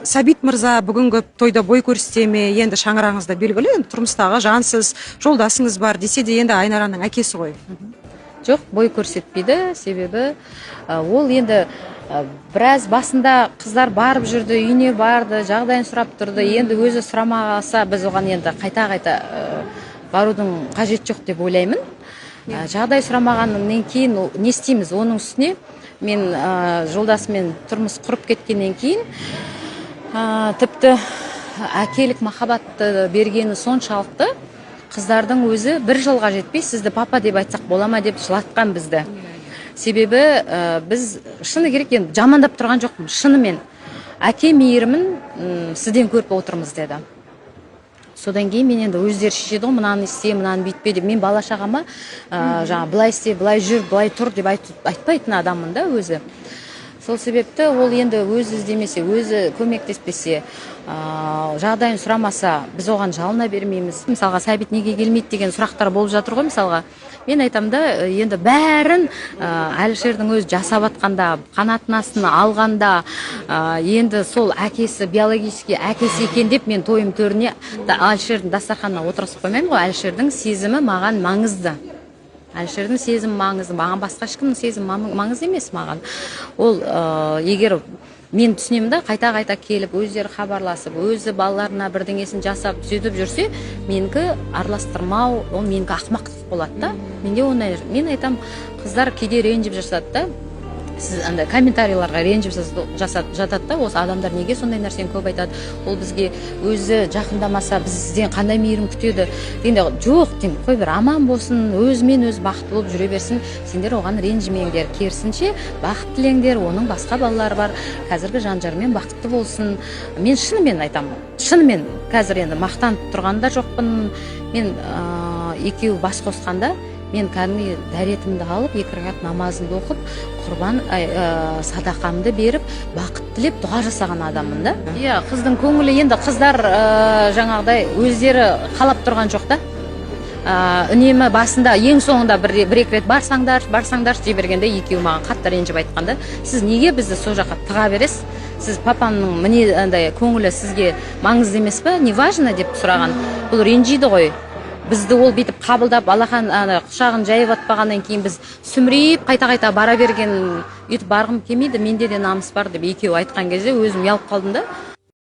Сәбит мырза бүгінгі тойда бой көрсете ме? Енді шаңырағыңызда белгілі, енді тұрмыстағы жансыз, жолдасыңыз бар десе де, енді Айнараның әкесі ғой. Жоқ, бой көрсетпейді, себебі ол енді біраз басында қыздар барып жүрді, үйіне барды, жағдайын сұрап тұрды. Енді өзі сұрамаса, біз оған енді қайта қайта барудың қажеті жоқ деп ойлаймын. Жағдай сұрамағаннан кейін ол не істейміз? Оның үстіне мен жолдасыммен тұрмыс құрып кеткеннен кейін тіпті әкелік махаббатты бергені соншалықты, қыздардың өзі бір жылға жетпей «Сізді папа деп айтсақ бола ма?» деп жылатқан бізді. Себебі біз, шыны керек, енді жамандап тұрған жоқпын, шынымен «Әке мейірімін сізден көріп отырмыз» деді. Содан кейін мен енді өздері шешеді ғой, мынаны істе, мынаны бүйтпе деп. Мен бала шағама жаңағы былай істе, былай жүр, былай тұр деп айтпайтын адаммын да өзі. Сол себепті ол енді өзі іздемесе, өзі көмектеспесе, жағдайын сұрамаса, біз оған жалына бермейміз. Мысалға, «Сәбит неге келмейді?» деген сұрақтар болып жатыр ғой. Мысалға, мен айтамын да, енді бәрін Әлішердің өзі жасап жатқанда, қанатын астына алғанда, енді сол әкесі, биологический әкесі екен деп мен тойым төріне да, Әлішердің дастарханына отырғызып қоймаймын ғой. Әлішердің сезімі маған маңызды, Әлішердің сезімі маңызды маған, басқа ешкімнің сезімі маңызды емес маған. Ол егер мен түсінемін да, қайта қайта келіп, өздері хабарласып, өзі балаларына бірдеңесін жасап, сөйтіп жүрсе, менікі араластырмау, ол менікі ақымақтық болады да. Менде ондай, мен айтам, қыздар кейде ренжіп жатады да, сіз андай комментарийларға ренжіп жасап жатады да, осы адамдар неге сондай нәрсені көп айтады, ол бізге өзі жақындамаса, біз сізден қандай мейірім күтеді дегенде, жоқ деймін, қой бер, аман болсын, өзімен өзі бақытты болып жүре берсін, сендер оған ренжімеңдер, керісінше бақыт тілеңдер. Оның басқа балалары бар, қазіргі жан жарымен бақытты болсын. Мен шынымен айтамын, шынымен қазір енді мақтанып тұрған да жоқпын. Мен екеуі бас қосқанда, мен кәдімгідей дәретімді алып, екі ракат намазымды оқып, құрбан ай, садақамды беріп, бақыт тілеп, дұға жасаған адаммын да. Иә, қыздың көңілі енді, қыздар жаңағыдай өздері қалап тұрған жоқ та. Үнемі басында, ең соңында бір екі рет «Барсаңдаршы, барсаңдаршы» дей бергенде, екеуі маған қатты ренжіп айтқан да: «Сіз неге бізді сол жаққа тыға бересіз? Сіз папамның міне андай көңілі сізге маңызды емес па, не важно?» деп сұраған. Бұл ренжиді ғой, бізді ол бүйтіп қабылдап, алақан ана құшағын жайып атпағаннан кейін, біз сүмірейіп қайта қайта бара берген, өйтіп барғым келмейді, менде де намыс бар деп екеуі айтқан кезде, өзім ұялып қалдым да.